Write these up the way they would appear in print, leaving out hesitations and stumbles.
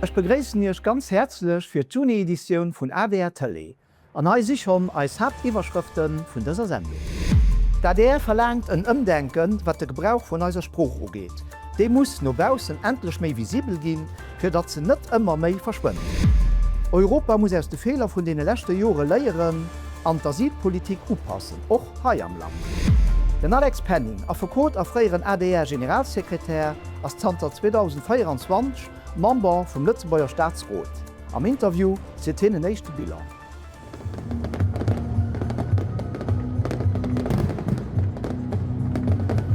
Ech begréissen Iech ganz häerzlech fir d'Juni-Editioun vun adr Tëlee. An hei si schonn eis Haaptiwwerschrëfte vun dëser Sendung. D'adr verlaangt en Ëmdenken, wat de Gebrauch vun eiser Sprooch ugeet. Déi muss no baussen endlech méi visibel ginn, fir datt se net ëmmer méi verschwënnt. Europa muss aus de Feeler vun deene leschte Jore léieren an d'Asylpolitik upassen, och hei am Land. Den Alex Penning, Affekot a fréieren ADR-Generalsekretär, ass zanter 2024 Member vum Lëtzebuerger Staatsrot. Am Interview zitt hien en éischte Bilan.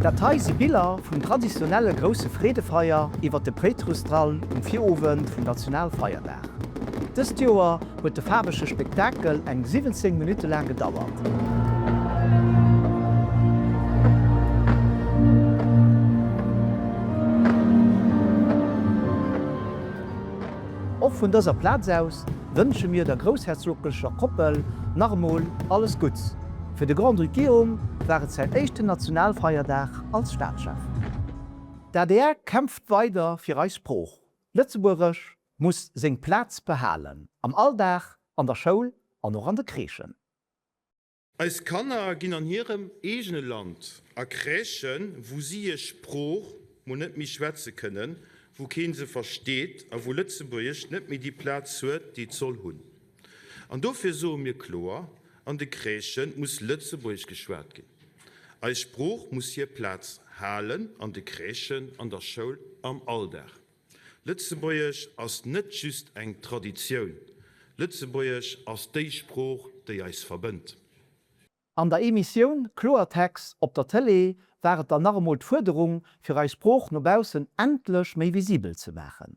Dat hei si Biller vum traditionelle grousse Freedefeier iwwer de Péitrussdall um Virowend vum Nationalfeierdag. Dëst Joer huet de faarwege Spektakel eng 17 Minutte laang gedauert. Och vun dëser Plaz aus wënsche mir der groussherzoglecher Koppel nach emol alles Gutts. Fir de Grand-Duc Guillaume war et säin éischten Nationalfeierdag als Staatschef. D'adr kämpft weider fir eis Sprooch. Lëtzebuergesch muss seng Plaz behalen, am Alldag, an der Schoul an och an de Crèchen. Eis Kanner ginn an hirem eegene Land a Crèchen, wou si hir Sprooch mol net méi schwätze kënnen, wou keen se versteet a wou Lëtzebuergesch net méi déi Plaz huet, déi et soll hunn. An dofir soe mir kloer, An de Crèchë muss Lëtzebuergesch geschwat ginn. Eis Sprooch muss hir Plaz halen an de Crèchen, an der Schoul, am Alldag. Lëtzebuergesch ass net just eng Traditioun, Lëtzebuergesch ass déi Sprooch, déi eis verbënnt. An der Emissioun Kloertext op der Tëlee war et dann nach emol d'Fuerderung, fir eis Sprooch no baussen endlech méi visibel ze maachen.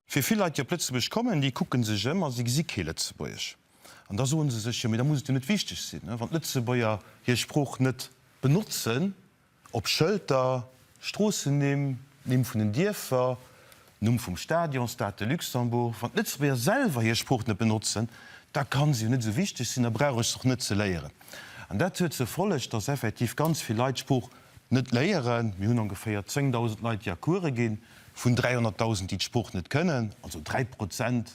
Fir vill Leit, déi op Lëtzebuerg kommen, déi kucke sech ëm a si gesi kee Lëtzebuergesch. An da soe se sech, jo, mee da muss et jo net wichteg sinn, wann d'Lëtzebuerger hir Sprooch net benotzen, op Schëlter, Stroossennimm, Nimm vun den Dierfer, Numm vum Stadion, Stade de Luxembourg. Wann d'Lëtzebuerger selwer hir Sprooch net benotzen, da ka se jo net esou wichteg sinn, da brauch ech se och net ze léieren. An dat huet zur Folleg, dass effektiv ganz vill Leit d'Sprooch net léieren. Mir hunn ongeféier 10.000 Leit, déi a Course ginn, vun 300.000, déi d'Sprooch net kënnen, also 3 Prozent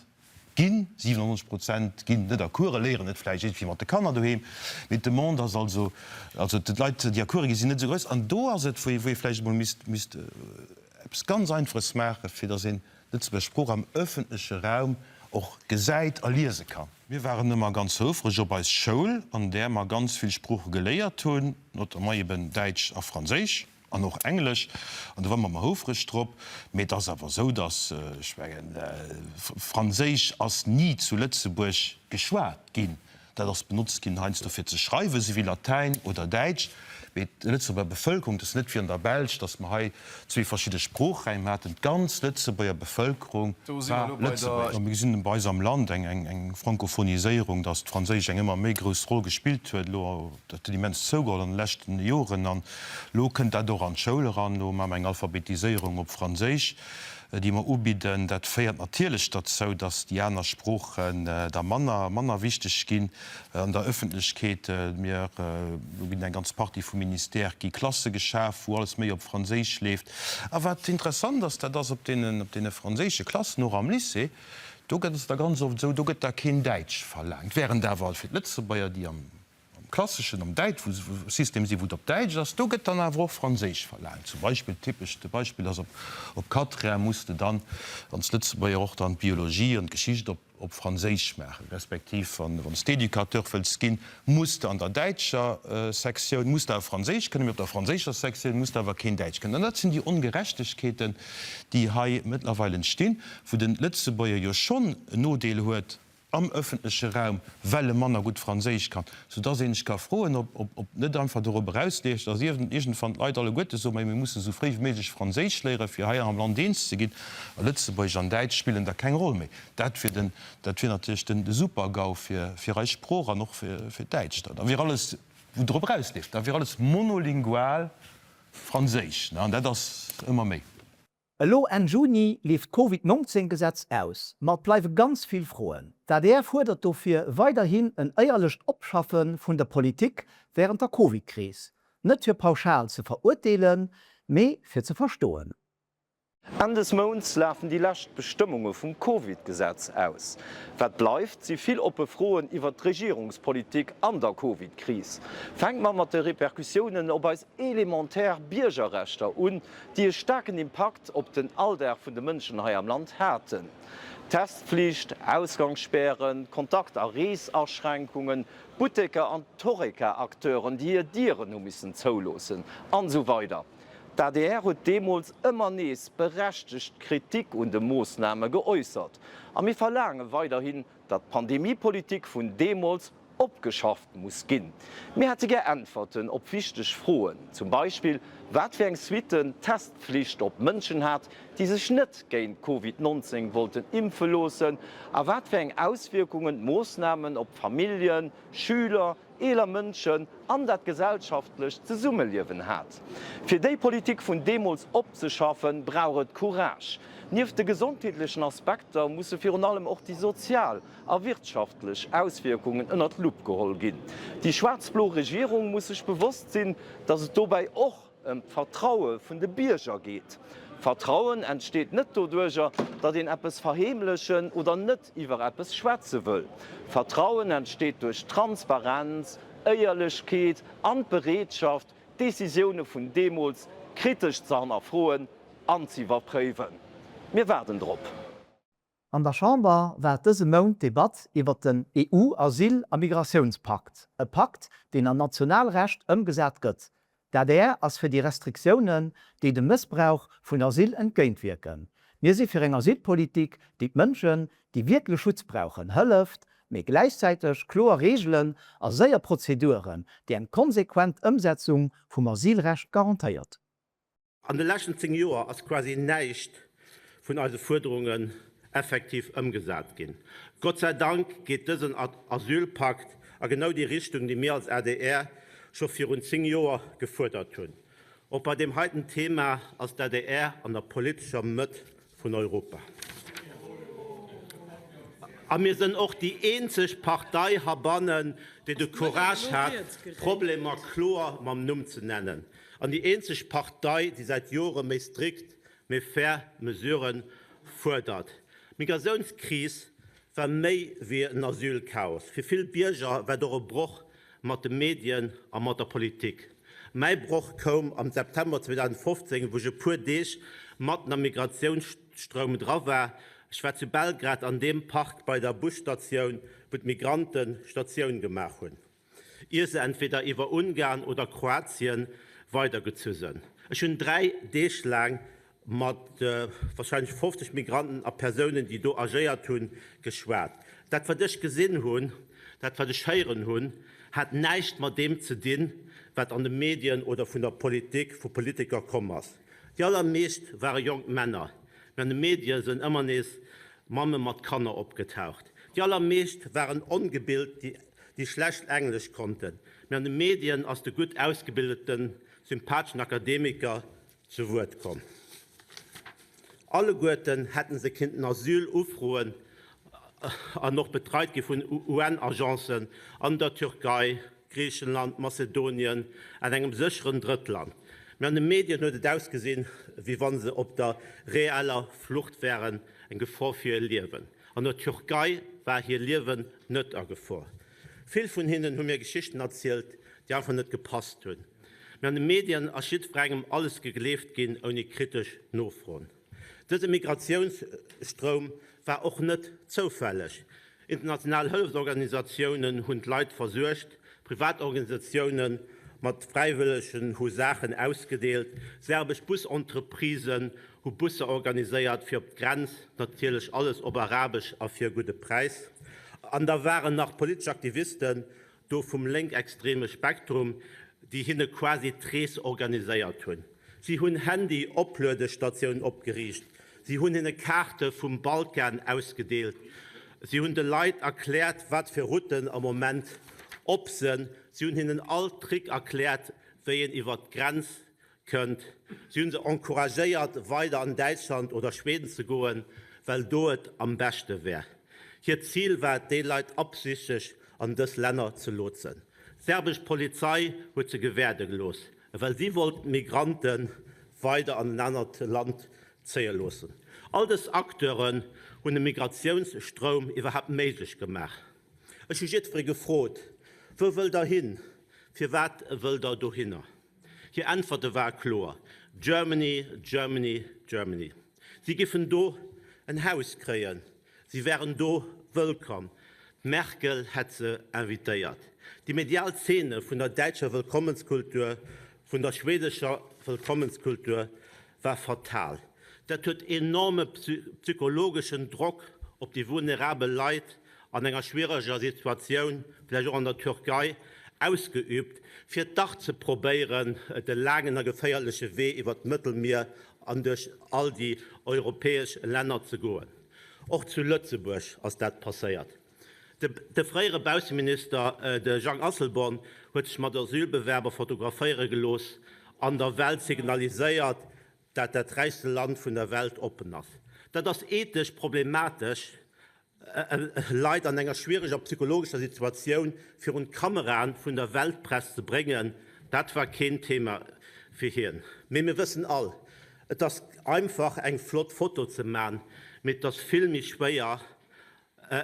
ginn, 97 Prozent ginn net a Course, léieren et vläicht iergendwéi mat de Kanner doheem, mee d'Demande ass also, also d'Leit, déi a Course ginn, sinn net esou grouss. An do ass et, wou ee vläicht emol misst, misst eppes ganz Einfaches maachen, fir datt een d'Lëtzebuerger Sprooch am ëffentleche Raum och gesäit a liese kann. Mir waren ëmmer ganz houfreg op eis Schoul, an där mer ganz vill Sprooche geléiert hunn, notamment eben Däitsch a Franséisch an och Englesch, an do ware mer ëmmer houfreg drop. Mee et ass awer esou, datt, ech mengen, Franséisch ass ni zu Lëtzebuerg geschwat ginn. Dat ass benotzt ginn heiansdo fir ze schreiwen, esou wéi Latäin oder Däitsch. Mee d'Lëtzebuerger Bevëlkerung, dat ass net wéi an der Belsch, datt mer hei zwee verschidde Sproochräim haten, d'ganz Lëtzebuerger Bevëlkerung war Lëtzebuerger. Mir gesinn bei eis am Land eng Frankophoniséierung, datt d'Franséisch eng ëmmer méi grouss Roll gespillt huet elo. Dat huet immens zougeholl an de leschten Joren. An elo kënnt dat och an d'Schoul eran. Elo maache mer eng Alphabetiséierung op Franséisch, déi mer ubidden. Dat féiert natierlech derzou, datt déi aner Sproochen da manner, manner wichteg ginn an der Ëffentlechkeet. Mir, do ginn eng ganz Partie vu Ministèrë gi Klasse geschaf, wou alles méi op Franséisch leeft. A wat interessant ass, dat ass op deenen, op deene franséische Klassen, och am Lycée, do gëtt et da ganz oft esou, do gëtt da keen Däitsch verlaangt, während awer fir d'Lëtzebuerger, déi am Am klasseschen, am Däit, wou System si wou et op Däitsch ass, do gëtt dann awer och Franséisch verlaangt. Zum Beispill, typescht Beispill ass op op Quatrième muss de dann als Lëtzebuerger och dann d'Biologie an d'Geschicht op op Franséisch maachen, respektiv wann wann s d'Educateur wëlls ginn, muss de an der däitscher Sektioun muss de awer Franséisch kënnen, mee op der franséischer Sektioun muss de awer keen Däitsch kënnen. An dat sinn déi Ongerechtegkeeten, déi hei mëttlerweil entstinn, wou den Lëtzebuerger jo schonn en Nodeel huet am ëffentleche Raum, well e manner gutt Franséisch kann, soudass een sech ka froen, ob ob net einfach dorop erausleeft, dass iergendwann d'Leit alleguerte soen, Majo, mir musse sou fréi wéi méiglech Franséisch léieren, fir hei am Land eens ze ginn, a Lëtzebuergesch an Däitsch spillen da keng Roll méi. Dat wier den, dat wier natierlech den de Super-GAU fir fir eis Sprooch an och fir fir d'Däitsch. Da wier alles, wou drop erausleeft, da wier alles monolingual Franséisch, an dat ass ëmmer méi. Elo Enn Juni leeft d'Covid 19 Gesetz aus, ma et bleiwe ganz vill Froen. D'adr fuerdert dofir weiderhin en éierlecht Opschaffe vun der Politik wärend der Covid-Kris, net fir pauschal ze verurteelen, mee fir ze verstoen. Enn des Mounts lafen déi lescht Bestëmmunge vum Covid-Gesetz aus. Wat bleift, si vill oppe Froen iwwert d'Regierungspolitik an der Covid-Kris. Fänke mer mat de Repercussiounen op eis elementär Biergerrechter un, déi e staarken Impakt op den Alldag vun de Mënschen hei am Land haten. Testflicht, Ausgangsspären, Kontakt a Reesaschränkungen, Butteker an d'Horeca-Acteuren, déi hir Dieren hu missen zouloossen, an esou weider. D'adr huet deemools ëmmer nees berechtegt Kritik un de Moossname geäussert a mir verlaange weiderhin, datt d'Pandemiepolitik vun deemools opgeschafft muss ginn. Mir hätte gär Äntwerten op wichteg Froen, zum Beispill wat fir eng Suitten d'Testpflicht op Mënschen hat, déi sech net géint Covid 19 wollten impfe loossen a wat fir eng Auswierkungen d'Moossnamen op Familljen, Schüler, eeler Mënschen an dat gesellschaftlecht Zesummeliewen hat. Fir déi Politik vun deemools opzeschaffen, brauch et Courage. Nieft de gesondheetlechen Aspekter musse virun allem och déi sozial a wirtschaftlech Auswierkungen ënnert d'Lupp geholl ginn. Déi schwaarz-blo Regierung muss sech bewosst sinn, datt et dobäi och ëm d'Vertraue vun de Bierger geet. Vertrauen entsteet net doduercher, datt een eppes verheemlechen oder net iwwer eppes schwätze wëll. Vertrauen entsteet duerch Transparenz, Éierlechkeet an d'Bereetschaft, Decisioune vun deemools kritesch ze hannerfroen an z'iwwerpréiwen. Mir waarden drop. An der Chamber war dëse Mount d'Debatt iwwer den EU-Asyl a Migratiounspakt, e Pakt, deen an Nationalrecht ëmgesat gëtt. D'adr ass fir déi Restriktiounen, déi dem Mëssbrauch vun Asyl entgéintwierken. Mir si fir eng Asylpolitik, déi d'Mënschen, déi wierklech Schutz brauchen, hëlleft, mee gläichzäiteg kloer Reegelen a séier Prozeduren, déi eng konsequent Ëmsetzung vum Asylrecht garantéiert. An de leschten 10 Joer ass quasi näischt vun eise Fuerderungen effektiv ëmgesat ginn. Gott sei Dank geet dësen Asylpakt a genau déi Richtung, déi mir als adr scho virun 10 Joer gefuerdert hunn. Och bei deem heiten Thema ass d'ADR an der politescher Mëtt vun Europa. A mir sënn och déi eenzeg Partei habannen, déi de Courage hat, d'Problemer kloer mam Numm ze nennen. An déi eenzeg Partei, déi säit Jore méi strikt, méi fair Mesurë fuerdert. D'Migratiounskris war méi wéi en Asylchaos. Fir vill Bierger war et och e Broch mat de Medien a mat der Politik. Mäi Broch koum am September 2015, wou ech e puer Deeg matten am Migratiounsstroum dra war. Ech war zu Belgrad an deem Park bei der Busstatioun, wou d'Migrante Statioun gemaach hunn. ier se entweder iwwer Ungarn oder Kroatien weidergezu sënn. Ech hunn 3 Deeg laang mat warscheinlech 50 Migranten a Persounen, déi do agéiert hunn, geschwat. Dat wat ech gesinn hunn, dat wat ech héieren hunn, hat näischt mat deem ze dinn, wat an de Medien oder vun der Politik, vu Politiker komm ass. Déi allermeescht ware jonk Männer, mee an de Medie sënn ëmmer nees Mamme mat Kanner opgetaucht. Déi allermeescht waren ongebilt, déi. déi schlecht Englesch konnten, mee an de Medien ass de gutt ausgebildeten, sympatheschen Akademiker zu Wuert komm. Alleguerten hätten se kinnten Asyl ufroen an och betreit gi vun UN-Agencen an der Türkei, Griichenland, Mazedonien an engem sécheren Drëttland. Mee an de Medien huet et ausgesinn, wéi wann se op der reeller Flucht wären, eng Gefor fir hir Liewen. An der Türkei war hir Liewen net a Gefor. Vill vun hinnen hu mir Geschichten erzielt, déi einfach net gepasst hunn. Mee an de Medien ass jiddwerengem alles gegleeft ginn, ouni kritesch Nofroen. Dëse Migratiounsstroum war och net zoufälleg. International Hëllefsorganisatiounen hunn d'Leit versuergt, Privatorganisatioune mat Fräiwëllegen hu Saachen ausgedeelt, serbesch Busentreprisen hu Busser organiséiert fir op d'Grenz, natierlech alles op Arabesch a fir e gudde Präis. An da waren nach politesch Aktivisten do vum lénkextreme Spektrum, déi hinne quasi d'Rees organiséiert hunn. Si hunn Handy-Opluedestatiounen opgeriicht, si hunn hinne Kaarte vum Balkan ausgedeelt, si hunn de Leit erkläert, wat fir Routen am Moment op sënn, si hunn hinnen all Trick erkläert, wéi een iwwert d'Grenz Kënnt. Si hunn se encouragéiert, weider an Däitschland oder Schweden ze goen, well do et am beschte wär. Hiert Zil war et, déi Leit absichtlech an dës Länner ze lotsen. D'serbesch Polizei huet se gewäerde gelooss, well si wollt d'Migrante weider an en anert Land. zéie loossen. All dës Acteuren hunn e Migratiounsstroum iwwerhaapt méiglech gemaach. Ech hu jiddweree gefrot, Wou wëllt Der hin? Firwat wëllt Der dohinner? Hir Äntwerte ware kloer, Germany, Germany, Germany. Si giffen do en Haus kréien, si wären do wëllkomm, d'Merkel hätt se invitéiert. Déi medial Zeene vun der däitscher Wëllkommenskultur, vun der schwedescher Wëllkommenskultur war fatal. Dat huet enorme psychologeschen Drock op déi vulnerabel Leit an enger schwiereger Situatioun, vläicht och an der Türkei, ausgeübt, fir dach ze probéieren, de laangen a geféierleche Wee iwwer d'Mëttelmier an duerch all déi europäesch Länner ze goen. Och zu Lëtzebuerg ass dat passéiert. De fréiere Bausseminister, de Jang Asselborn, huet sech mat Asylbewerber fotograféiere gelooss an der Welt signaliséiert, dat dat räichste Land vun der Welt oppen ass. Dat ass ethesch problematesch, Leit an enger schwiereger psychologescher Situatioun virun d'Kameraen vun der Weltpress ze bréngen, dat war keen Thema fir hien. Mee mir wëssen all, et ass einfach eng flott Foto ze man, mee et ass vill méi schwéier e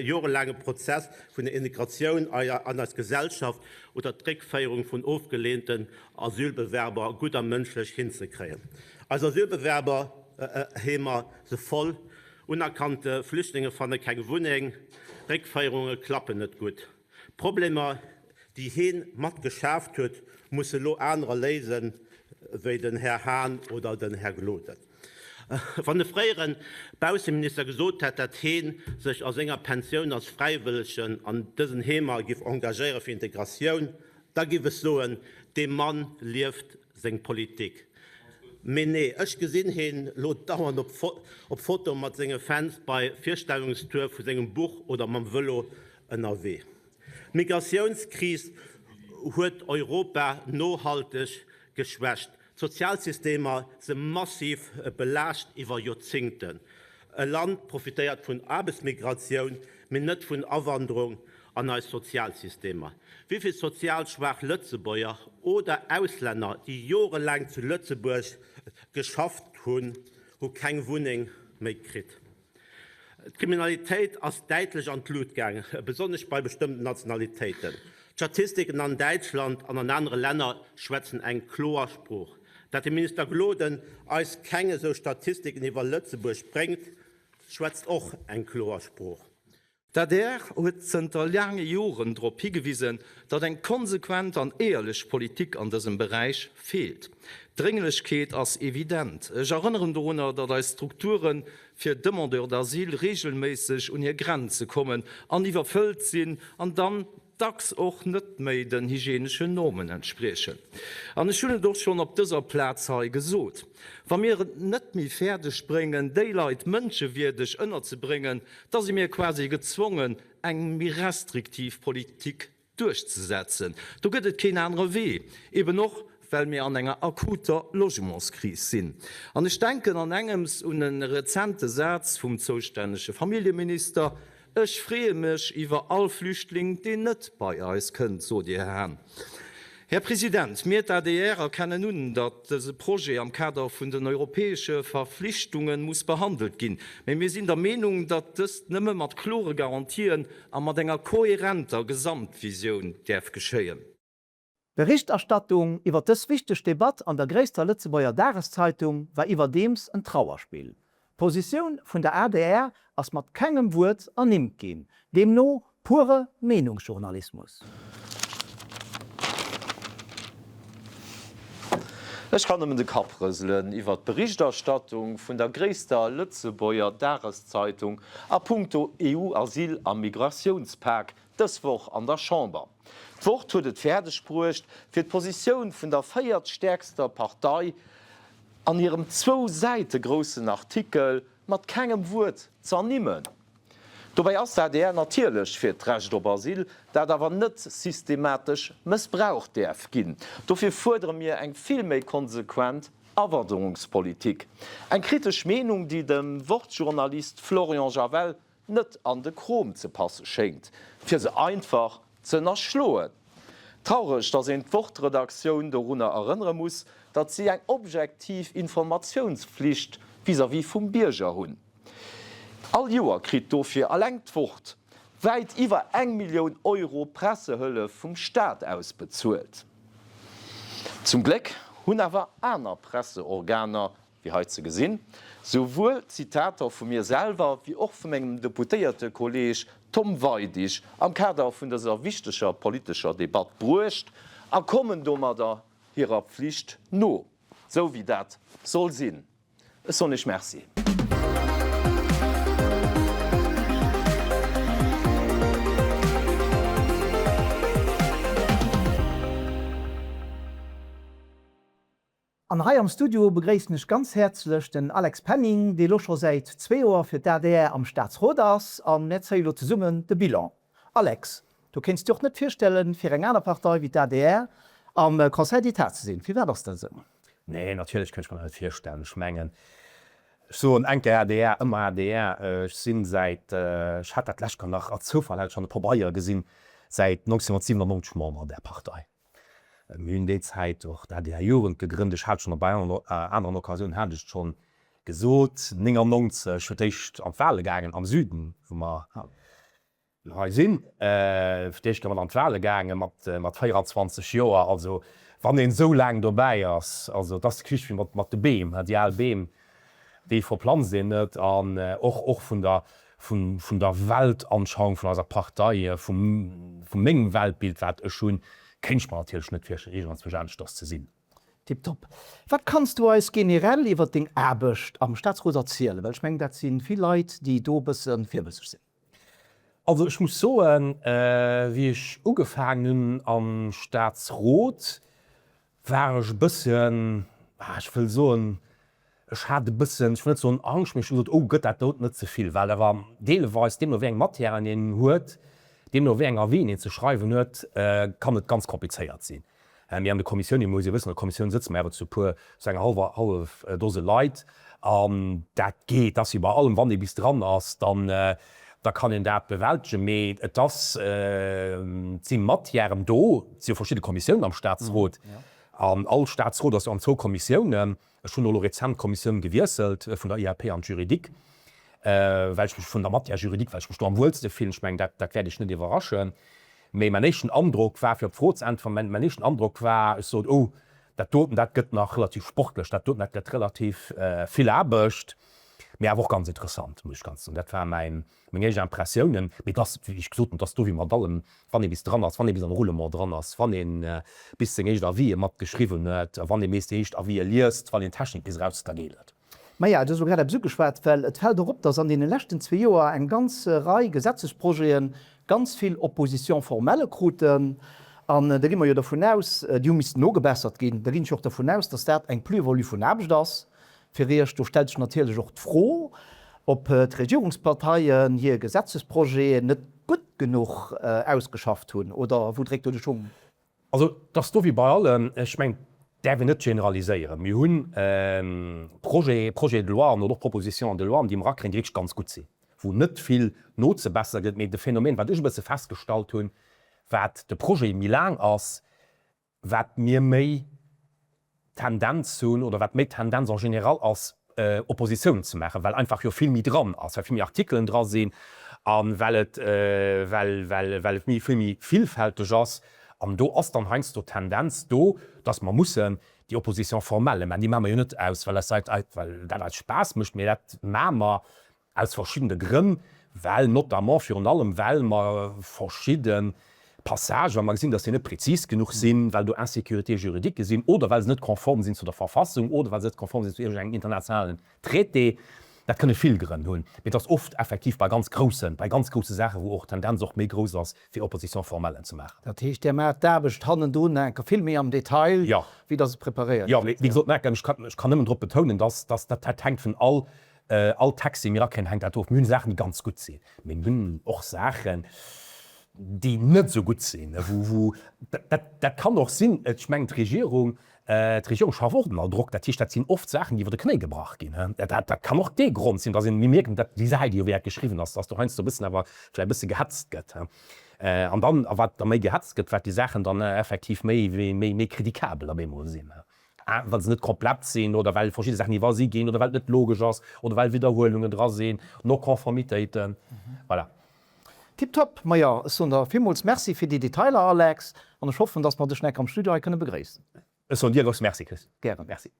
jorelaange Prozess vun der Integratioun an eis Gesellschaft oder d'Réckféierung vun ofgeleenten Asylbewerber gutt a mënschlech hinzekréien. Eis Asylbewerberheemer se voll, unerkannte Flüchtlinge fanne keng Wunneng, Réckféierunge klappen net gutt. Problemer, déi heen mat geschaaft huet, musse lo anerer léisen, wéi den Här Hahn oder den Här Gloden. Wann de fréiere Bausseminister gesot hätt, dat heen sech a senger Pensioun als Fräiwëllegen an dësen Heemer giff engagéiere fir Integratioun, da giff ech soen, dee Mann lieft seng Politik. Mee nee, ech gesinn heen lo dauernd op Foto mat senge Fans bei Virstellungstour vu sengem Buch oder mam Vëlo ënnerwee. D'Migratiounskris huet Europa nohalteg geschwächt. D'Sozialsystemer se massiv belaascht iwwer Joerzingten. E Land profitéiert vun Aarbechtsmigratioun, mee net vun Awanderung an eis Sozialsystemer. Wéi vill sozial schwaach Lëtzebuerger oder Auslänner, déi jorelaang zu Lëtzebuerg geschafft hunn, hu keng Wunneng méi kritt? D'Kriminalitéit ass däitlech an d'Lut gaang, besonnesch bei bestëmmten Nationalitéiten. D'Statistiken an Däitschland an an anere Länner schwätzen eng kloer Sprooch. Dat de Minister Gloden eis keng esou Statistiken iwwer Lëtzebuerg bréngt, schwätzt och eng kloer Sprooch. D'adr huet zënter laange Joren drop higewisen, datt eng konsequent an éierlech Politik an dësem Beräich feelt. D'Drénglechkeet ass evident. Ech erënneren dorunner, datt eis Strukture fir Demandeurs d'asile reegelméisseg un hir Grenze kommen an iwwerfëllt sinn an dann dacks och net méi den hygieneschen Normen entspriechen. An ech hunn et och schonn op dëser Plaz hei gesot, Wa mir et net méi fäerdeg bréngen, déi Leit mënschewierdeg ënnerzebréngen, da si mir quasi gezwongen, eng méi restriktiv Politik duerchzesetzen. Do gëtt et keen anere Wee, eben och well mir an enger akuter Logementskris sinn. An ech denken an engems un e rezente Saz vum zoustännege Familljeminister, Ech freeë mech iwwer all Flüchtling, deen net bei eis kënnt, sot Dir, Här Hahn. Här President, mir, d'ADR, erkennen un, datt dëse Projet am Kader vun den europäesche Verflichtunge muss behandelt ginn. Mä mir sinn der Meenung, datt dëst nëmme mat klore Garantien a mat enger kohärenter Gesamtvisioun däerf geschéien. D'Berichterstattung iwwer dës wichteg Debatt an der gréisster Lëtzebuerger Dageszeitung war iwwerdeems en Trauerspill. D'Positioun vun der adr ass mat kengem Wuert ernimmt ginn, deemno pure Meenungsjournalismus. Ech kann nëmmen de Kapp rëselen iwwer d'Berichterstattung vun der gréisster Lëtzebuerger Dageszeitung a punkto EU-Asyl a Migratiounspak dës Woch an der Chamber. D'Wort huet et fäerdeg bruecht, fir d'Positioun vun der véiertstäerkster Partei an hirem zwou Säite groussen Artikel mat kengem Wuert ze ernimmen. Dobäi ass d'ADR natierlech fir d'Recht op Asyl, dat awer net systematesch mëssbraucht däerf ginn. Dofir fuerdere mir eng vill méi konsequent Awanderungspolitik. Eng kritesch Meenung, déi dem Wort-Journalist Florian Javel net an de Krom ze passe schéngt, fir se einfach ze ënnerschloen. Traureg, datt een d'Wort-Redaktioun dorunner erënnere muss, datt si eng objektiv Informatiounsflicht vis-à-vis vum Bierger hunn. All Joer kritt dofir alleng d'Wort wäit iwwer eng Millioun Euro Pressehëllef vum Staat ausbezuelt. Zum Gléck hunn awer aner Presseorganer, wéi hei ze gesinn, souwuel Zitater vu mir selwer wéi och vu mengem Deputéiertekolleeg Tom Weidig am Kader vun dëser wichteger politescher Debatt bruecht a kommen domadder hirer Pflicht no, sou wéi dat soll sinn. Ech soen Iech Merci. An hei am Studio begréissen ech ganz häerzlech den Alex Penning, dee lo scho säit zwee Joer fir d'ADR am Staatsrot ass. A mär zéie lo zesummen de Bilan. Alex, du kéints dir och net virstellen, fir eng aner Partei wéi d'ADR am Conseil d'État ze sinn. Firwat ass dat esou? Nee, natierlech kéint ech mer dat net virstellen. Ech mengen, ech soen eng Kéier adr, ëmmer adr. Ech sinn säit, ech hat dat d'lescht Kéier nach, a Zoufall hat ech schonn e Pabeier gesinn, säit 1997 Member an där Partei. Mir hunn déi Zäit och d'ADR-Jugend gegrënnt. Ech hat schonn op aneren Occasiounen hat ech et schonn gesot, 99 fir d'éischt an d'Wale gaangen am Süden, wou mer elo hei sinn, fir d'éischt mat an d'Wale gaange mat 24 Joer. Also wann een esou laang dobäi ass, also et ass d'Geschicht wéi mat de Beem, déi al Beem, déi verplanzt een net. An och och vun der vun der Weltanschauung vun eiser Partei, vum mengem Weltbild, wat ech hunn, kéint ech mer natierlech net virstellen, iergendzwousch aneschters ze sinn. Tiptop. Wat kanns du eis generell iwwer deng Aarbecht am Staatsrot erzielen? Well ech mengen, dat si vill Leit, déi do e bësse virwëtzeg sinn. Also ech muss soen, wéi ech ugefaangen hunn am Staatsrot, war ech e bësschen, ech wëll soen, ech hat e bëssen, ech wëll net soen Angscht, mee ech hu gesot, oh gëtt dat doten net ze vill, well awer deeleweis, deemno wéi eng Matièren een huet, deemno wéi eng Avisen een ze schreiwen huet, kann et ganz komplizéiert sinn. Mee an de Kommissiounen, muss ee wëssen, an der Kommissioun sëtze mer awer zu puer, zu enger hallwer, hallef Dose Leit an dat geet, dat ass wéi bei allem, wann ee bis dran ass, dann, da kann een dat bewältegen. Mee et ass, et si Matièren do, et si jo verschidde Kommissiounen am Statsrot an all Statsrot ass jo an zwou Kommissiounen. Ech hunn elo rezent d'Kommissioun gewiesselt vun der IAP an d'Juridique, well ech mech vun der Matière juridique, well ech mech do am wuelste fillen. Ech mengen, dat, dat wäert Iech net iwwerraschen. Mee mäin éischten Androck war, fir op d'Fro ze äntweren, mäin, mäin éischten Androck war, ech sot, oh, dat doten, dat gëtt nach relativ sportlech, dat doten, dat gëtt relativ vill Aarbecht, mee awer och ganz interessant, muss ech ganz soen. Dat war mäin, meng éischt Impressiounen. Mee et ass, wéi ech gesot hunn, et ass do wéi mat allem, wann ee bis dran ass, wann ee bis am Roulement dran ass, wann ee bis seng éischt Avisë mat geschriwwen huet, wann ee bis déi éischt Avisë liest, wann een d'Technik bis eraus huet, da geet et. Maja, du hues elo grad eppes ugeschwat, well et fält och op, dass an deene leschten zwee Joer eng ganz Rei Gesetzesprojete ganz vill Opposition formelle kruten. An da gi mer jo dervun aus, déi hu missten nogebessert ginn, da ginn ech och dervun aus, dass dat eng Plus-value vun Aarbecht ass fir Iech. Do stellt sech natierlech och d'Fro, ob d'Regierungsparteien hir Gesetzesprojeten net gutt genuch ausgeschafft hunn, oder wou dréckt do de Schung? Also, et ass do wéi bei allem, ech mengen, et däerf een net generaliséieren. Mir hu Projets, Projets de loi an och Propositions de loi, déi mer erakréien, déi wierklech ganz gutt sinn, wou net vill nozebessere gëtt. Mee de Phänomen, wat ech e bësse festgestallt hunn, wat de Projet méi laang ass, wat mir méi Tendenz hunn oder wat méi d'Tendenz en général ass, Oppositiounen ze maachen, well einfach jo vill méi dran ass, well vill méi Artikelen dra sinn a well et, well, well, well et méi, vill méi villfälteg ass. An do ass dann heiansdo d'Tendenz do, dass mer mussen déi Opposition formelle maachen. Déi maache mer jo net aus, well eis, well dat eis Spaass mécht, mee dat maache mer, Aus verschiddene Grënn, well notamment, virun allem well mer verschidde Passagen, wa mer gesinn, datt déi net prezis genuch sinn, well do Insécurité juridique sinn oder well se net konform sinn zu der Verfassung oder well se net konform sinn zu iergendengem internationalen Traité. Dat kënne vill Grënn hunn, mee et ass oft effektiv bei ganz groussen, bei ganz grousse Saachen, wou och d'Tendenz och méi grouss ass, fir Opposition formellen ze maachen. Dat heescht, Dir maacht d'Aarbecht hannendrun nach eng Kéier vill méi am Detail, wéi datt et preparéiert gëtt. Jo, mee wéi gesot, nach eng Kéier, ech kann nëmmen drop betounen, datt dat hänkt vun all All Text, dee mir erakréien, hänkt dat of. Mir hunn Saachen, déi ganz gutt sinn, mee mir hunn och Saachen, déi net esou gutt sinn, wou, wou, dat, dat kann och sinn, ech mengen, d'Regierung, d'Regierung schafft och ënner Drock, dat heescht, dat sinn oft Saachen, déi iwwer de Knéi gebrach ginn. Dat, dat kann och dee Grond sinn, dass een, mir mierken dat, déi Säit, déi jo wéi dat geschriwwen ass, dass do heiansdo e bëssen awer vläicht e bësse gehetzt gëtt. An dann, a wat da méi gehetzt gëtt, wat déi Saachen dann effektiv méi, méi, méi kritikabel op eemol sinn. Well se net komplett sinn oder well verschidde Saachen iwwersi ginn oder well et net logesch ass oder well Widderhuelungen dra sinn, Non-Conformitéiten. Voilà. Tiptop! Majo, ech soen der villmools Merci fir déi Detailer, Alex, an ech hoffen, dass mer dech nach eng Kéier am Studio hei kënne begréissen. Ech soen dir e grousse Merci, Chris. Gären. Merci.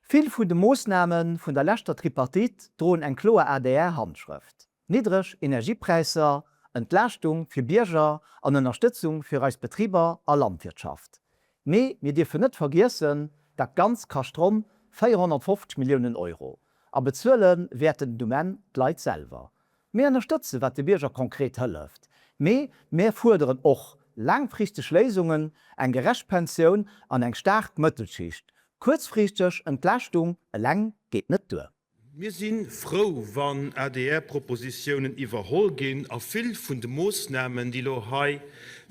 Vill vun de Moossname vun der leschter Tripartite droen eng kloer ADR-Handschrëft, niddreg Energiepräisser, Entlaaschtung fir Bierger an Ënnerstëtzung fir eis Betriber a Landwirtschaft. Mee mir dierfen net vergiessen, dat Ganzt kascht ronn 450 Milliounen Euro. A bezuele wäerten et um Enn d'Leit selwer. Mir ënnerstëtze wat de Bierger konkret hëlleft, mee mir fuerderen och laangfristeg Léisungen, eng gerecht Pensioun an eng staark Mëttelschicht. Kuerzfristeg Entlaaschtung eleng geet net duer. Mir si frou, wann ADR-Propositiounen iwwerholl ginn a vill vun de Moossnamen, déi elo hei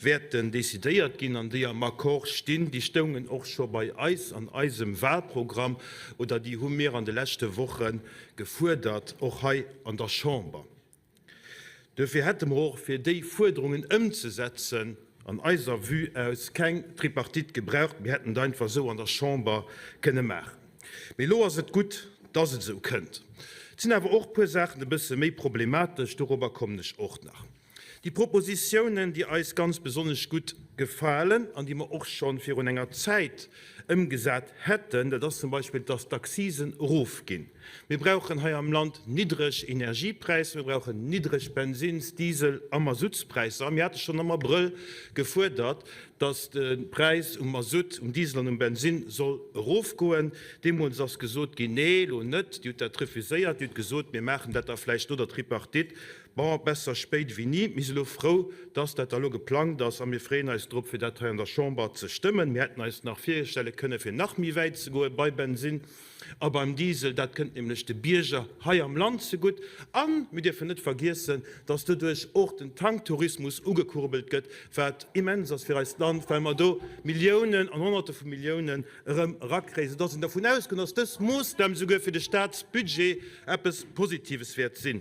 wäerten decidéiert ginn an déi am Accord stinn, déi stoungen och scho bei eis an eisem Wahlprogramm oder déi hu mir an de leschte Woche gefuerdert, och hei an der Chamber. Duerfir hätte mer och, fir déi Fuerderungen ëmzesetzen, an eiser Vue aus keng Tripartite gebraucht. Mir hätten et einfach esou an der Chamber kënne maachen. Mee elo ass et gutt, dass et esou kënnt. Et sinn awer och e puer Saachen e bësse méi problematesch, dorobber kommen ech och nach. Déi Propositiounen, déi eis ganz besonnesch gutt gefalen an déi mer och scho virun enger Zäit ëmgesat hätten, dat ass zum Beispill, dass d'Accisen erofginn. Mir brauchen hei am Land niddreg Energiepräisser, mir brauchen niddreg Bensins-, Diesel a Masutspräisser. A mir hate schonn am Abrëll gefuerdert, dass de Präis um Masutt, um Diesel an um Bensinn soll erofgoen. Deemools ass gesot ginn, Nee, elo net. Dir hutt dat refuséiert. Dir hutt gesot, Mir maachen dat da vläicht no der Tripartite. Bon, besser spéit ewéi ni. Mir si lo frou, dass dat da lo geplangt ass a mir freeën eis drop, fir dat hei an der Chamber ze stëmmen. Mir hätten eis nach virstelle kënnen, fir nach méi wäit ze goe bei Bensinn a beim Diesel. Dat kënnt nämlech de Bierger hei am Land zegutt. A mir dierfen net vergiessen, dass doduerch och den Tanktourismus ugekurbelt gëtt, wat immens ass fir eist Land, well mer do Milliounen an Honnerte vu Milliounen erëm erakréien, soudass een dervun ausgoen, dass dës Moossnam souguer fir de Staatsbudget eppes Positives wäert sinn.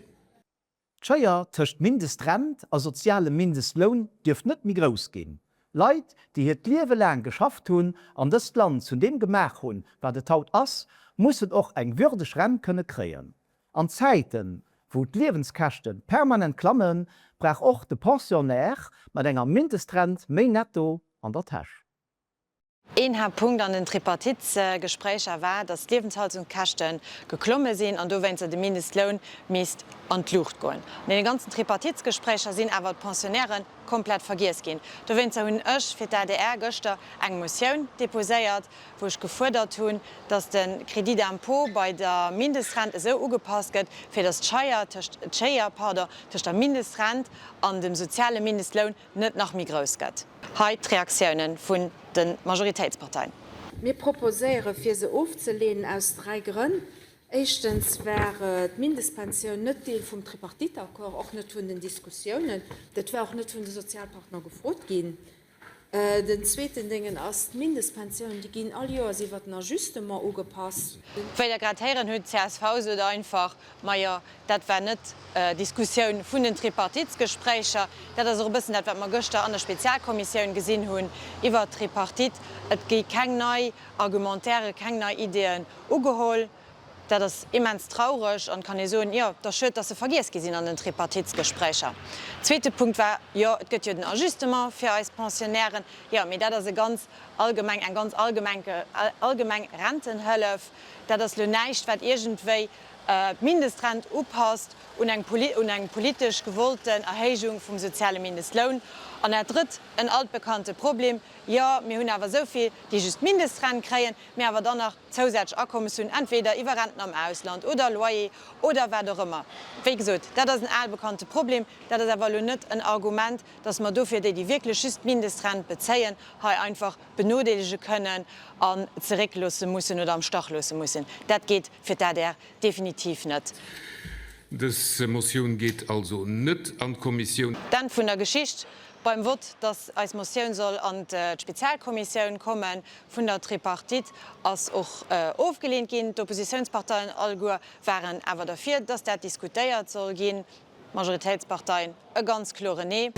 D'Schéier tëscht Mindestrent a sozialem Mindestloun dierft net méi grouss ginn. Leit, déi hiert Liewe laang geschafft hunn an dëst Land zu deem gemaach hunn, wat et haut ass, mussen och eng würdeg Rent kënne kréien. An Zäiten, wou d'Liewenskäschte permanent klammen, brauch och de Pensionnaire mat enger Mindestrent méi Netto an der Täsch. Een Haaptpunkt an den Tripartitesgespréicher war, datt d'Liewenshaltungskäschte geklomme sinn an dowéinster de Mindestloun misst an d'Luucht goen. An deene ganzen Tripartitesgespréicher sinn awer d'Pensionnairen komplett vergiess ginn. Dowéinster hunn ech fir d'ADR gëschter eng Motioun deposéiert, wou ech gefuerdert hunn, datt de Crédit d'impôt bei der Mindestrent esou ugepasst gëtt, fir datt d'Scheier tëscht, d'Schéier, pardon, tëscht der Mindestrent an dem soziale Mindestloun net nach méi grouss gëtt. Hei d'Reaktiounen vun de Majoritéitsparteien. Mir proposéiere fir se ofzeleenen aus 3 Grënn. Éischtens war d'Mindestpensioun net Deel vum Tripartite-Accord, och net vun den Diskussiounen. Dat war och net vun de Sozialpartner gefrot ginn. Den zweeten Déngen ass, d'Mindestpensiounen, déi ginn all Joers iwwert den Ajustement ugepasst. Wéi Der grad héieren hutt, csv sot einfach, Majo, dat war net d'Diskussioun vun den Tripartitesgespréicher. Dat ass och e bëssen dat, wat mer gëschter an der Spezialkommissioun gesinn hunn iwwert d'Tripartite. Et gi keng nei Argumentaire, keng nei Ideeën ugeholl. Dat ass immens traureg an et kann ee soen, jo, et ass schued, dass se vergiess gi sinn an den Tripartitesgespréicher. Zweete Punkt war, jo, et gëtt jo den Ajustement fir eis Pensionnairen. Jo, mee dat ass e ganz allgemeng, eng ganz allgemeng, allgemeng Rentenhëllef. Dat ass elo näischt, wat iergendwéi d'Mindestrent upasst un eng un eng politesch gewollten Erhéijung vum soziale Mindestloun. An dat Drëtt, en altbekannte Problem, Jo, mir hunn awer esou vill, déi just d'Mindestrent kréien, mee awer dann nach zousätzlech Akommes hunn, entweder iwwer Renten am Ausland oder Loyer oder wat och ëmmer. Wéi gesot, dat ass en albekannte Problem. Dat ass awer elo net en Argument, dass mer dofir déi, déi wierklech just d'Mindestrent bezéien, hei einfach benodeelege kënnen an zeréckloosse mussen oder am Stach loosse mussen. Dat geet fir d'ADR definitiv net. Dës Motioun geet also net an d'Kommissioun. D'Enn vun der Geschicht beim Vott, dass eis Motioun soll an d'Spezialkommissioun komme vun der Tripartite, ass och ofgeleent ginn. D'Oppositiounsparteien alleguer waren awer derfir, dass dat diskutéiert soll ginn. D'Majoritéitsparteien e ganz kloren Nee.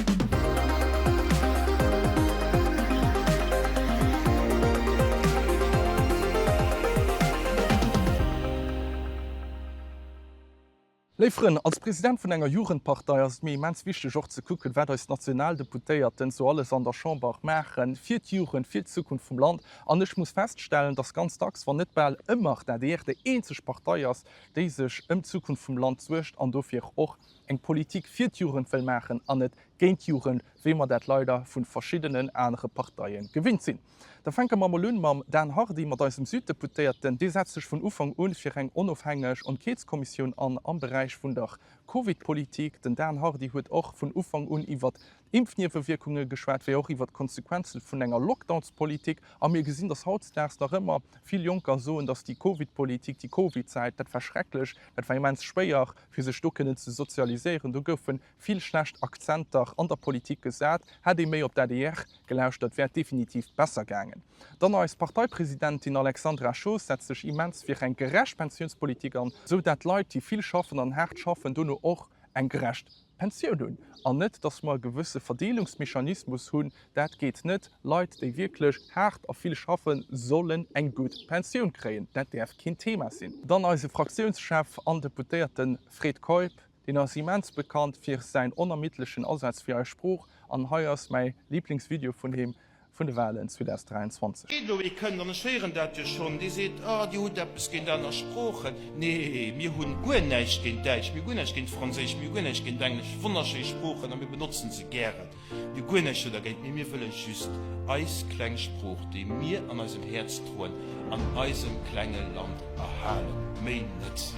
Léif Frënn, als President vun enger Jugendpartei ass et mir immens wichteg och ze kucken, wat eis Nationaldeputéierten sou alles an der Chamber maachen fir d'Jugend, fir d'Zukunft vum Land. An ech muss feststellen, dass ganz dacks, wann net bal ëmmer, d'ADR déi eenzeg Partei ass, déi sech ëm d'Zukunft vum Land suergt an dofir och eng Politik fir d'Jugend wëll maachen an net géint d'Jugend, wéi mer dat leider vu verschiddenen anere Parteie gewinnt sinn. Da fänke mer mol un mam Dan Hardy, mat eisem Süddeputéierten. Dee setzt sech vun Ufank un fir eng onofhängeg Enquêteskommissioun an am Beräich vun der Covid-Politik. Den Dan Hardy huet och vun Ufank un iwwert Impfniewewierkunge geschwat, wéi och iwwert d'Konsequenze vun enger Lockdownspolitik. A mir gesinn, datt hautdesdaags nach ëmmer vill Jonker soen, datt déi Covid-Politik, déi Covid-Zäit, dat war schrecklech, dat war immens schwéier, fir sech do kënnen ze sozialiséieren. Do goufe vill schlecht Akzenter an der Politik gesat. Hätt ee méi op d'ADR gelauschtert, wär et definitiv besser gaangen. Dann eis Parteipresidentin Alexandra Schoos setzt sech immens fir eng gerecht Pensiounspolitik an, sou dat Leit, déi vill schaffen an haart schaffen, dono och eng gerecht Pensioun hunn. An net, dass mer e gewësse Verdeelungsmechanismus hunn, dat geet net. Leit, déi wierklech haart a vill schaffen, sollen eng gutt Pensioun kréien. Dat däerf keen Thema sinn. Dann eise Fraktiounschef an Deputéierte Fred Keup, Deen ass immens bekannt fir säin onermiddlechen Asaz fir eis Sprooch an hei ass mäi Liblingsvideo vun him vun de Walen 2023. Elo ee kënnt, an ech héieren dat jo schonn, dee seet, Oh, Dir hutt eppes géint aner Sproochen. Nee, mir hunn guer näischt géint Däitsch, mir hu guer näischt géint Franséisch, mir hu guer näischt géint Englesch. Wonnerschéi Sproochen a mir benotzen se gären. Mir hu guer näischt do dergéint, mee mir wëlle just eis kleng Sprooch, déi mir an eisem Häerz droen, an eisem klenge Land erhalen. Méi net.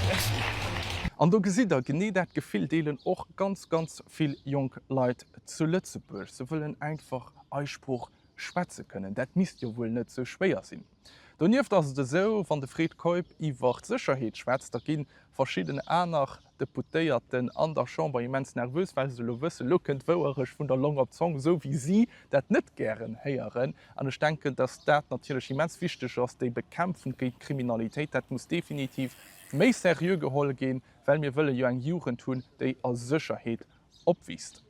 Merci. An do gesitt Der, genee dat Gefill deelen och ganz, ganz vill jonk Leit zu Lëtzebuerg. Se wëllen einfach eis Sprooch schwätze kënnen. Dat misst jo wuel net sou schwéier sinn. Donieft ass et esou, wann de Fred Keup iwwer d'Sécherheet schwätzt, da gi verschidden aner Deputéierten an der Chamber immens nervös, well se elo wëssen, elo kënnt d'Wouerecht vun der Long op d'Zong, esou wéi si dat net gären héieren. An ech denken, datt dat natierlech immens wichteg ass, déi Bekämpfung géint d'Kriminalitéit, dat muss definitiv méi seriö geholl ginn, well mir wëlle jo eng Jugend hunn, déi a Sécherheet opwiisst.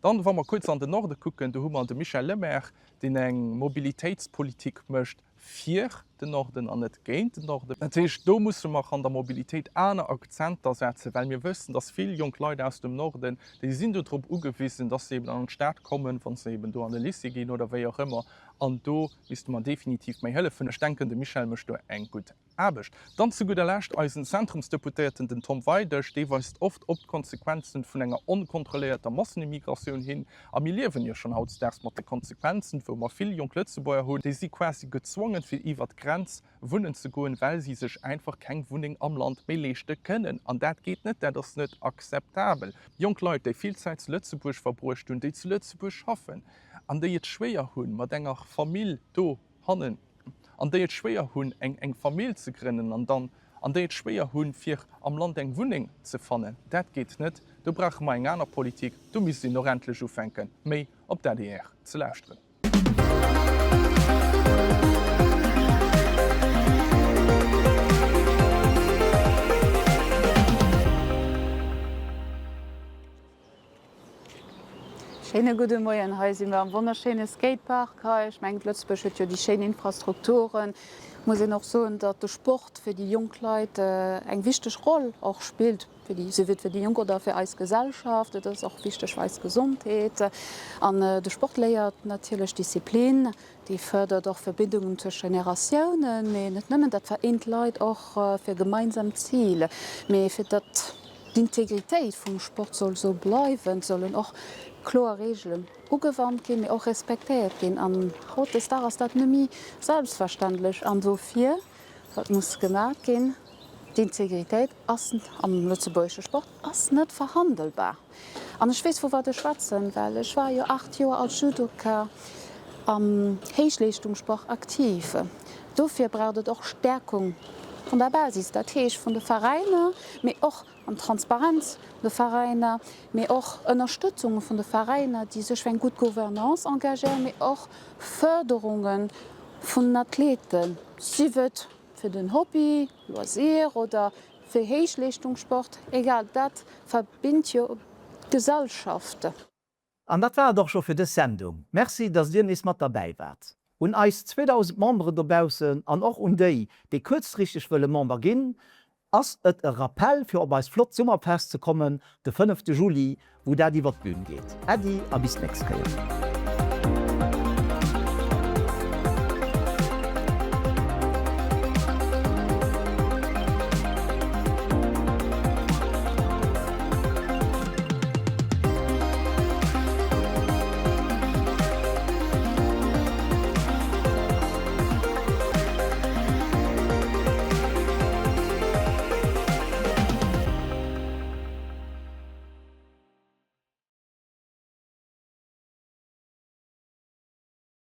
Dann, wa mer kuerz an den Norde kucken, do hu mer de Michel Lemaire, deen eng Mobilitéitspolitik mécht fir den Norden an net géint den Norden. Dat heescht, do musse mer an der Mobilitéit aner Akzenter setzen, well mir wëssen, dass vill jonk Leit aus dem Norden, déi sinn do drop ugewisen, dass se eben an d'Stad kommen, wa se eben do an de Lycée ginn oder wéi och ëmmer. An do misste mer definitiv méi hëllefen. Ech denken, de Michel mécht do eng gutt Aarbecht. Dann zu gudder Lescht eisen Zentrumsdeputéierten, den Tom Weidig, dee weist oft op d'Konsequenzen vun enger onkontrolléierter Massenimmigratioun hin. A mir liewen jo schonn hautdesdaags mat de Konsequenzen, wou mer vill jonk Lëtzebuerger hunn, déi si quasi gezwongen, fir iwwert d'Grenz wunnen ze goen, well si sech einfach keng Wunneng am Land méi leeschte kënnen. An dat geet net, dat ass net akzeptabel. Jonk Leit, déi vill Zäit zu Lëtzebuerg verbruecht hunn, déi zu Lëtzebuerg schaffen an déi et schwéier hunn, mat enger Famill do hannen, an déi et schwéier hunn, eng eng Famill ze grënnen an dann, an déi et schwéier hunn, fir am Land eng Wunneng ze fannen. Dat geet net. Do brauche mer eng aner Politik. Do misst een och endlech ufänken, méi op d'ADR ze lauschteren. Schéine gudde Moien. Hei si mer am wonnerschéine Skatepark hei. Ech mengen, Lëtzebuerg huet jo déi schéin Infrastrukturen. Muss een och soen, datt de Sport fir déi jonk Leit eng wichteg Roll och spillt, fir déi, souwuel fir déi Jonk oder fir eis Gesellschaft. Et ass och wichteg fir eis Gesondheet. An de Sport léiert natierlech Disziplin, dee fërdert och Verbindungen tëscht Generatiounen, mee net nëmmen, dat vereent Leit och fir e gemeinsamt Zil. Mee fir datt D'Integritéit vum Sport soll esou bleiwen, et sollen och kloer Reegelen ugewannt ginn, mee och respektéiert ginn. An hautdesdaags ass dat net méi selbstverständlech. An dofir, wat muss gemaach ginn? D'Integritéit ass am lëtzebuergesche Sport ass net verhandelbar. An ech weess, vu wat ech schwätzen, well ech war jo 8 Joer als Judoka. Am Héichleeschtungssport aktiv. Dofir braucht et och Stärkung vun der Basis, dat heescht vun de Veräiner, mee och an Transparenz vun de Veräiner, mee och Ënnerstëtzunge vun de Veräiner, déi sech fir eng gutt Gouvernance engagéieren, mee och Förderunge vun den Athleten, sief et fir den Hobby, Loisir oder fir Héichleeschtungssport, egal, dat verbinnt jo d'Gesellschaft. An dat war et och scho fir dës Sendung. Merci, dass dir nees mat derbäi waart. Un eis 2000 Memberen dobaussen an och un déi, déi kuerzfristeg wëlle Member ginn, ass et e Rappell fir op eist flott Summerfest ze kommen de fënnefte Juli, wou dat iwwert d'Bühn geet. Äddi a bis d'nächst Kéier.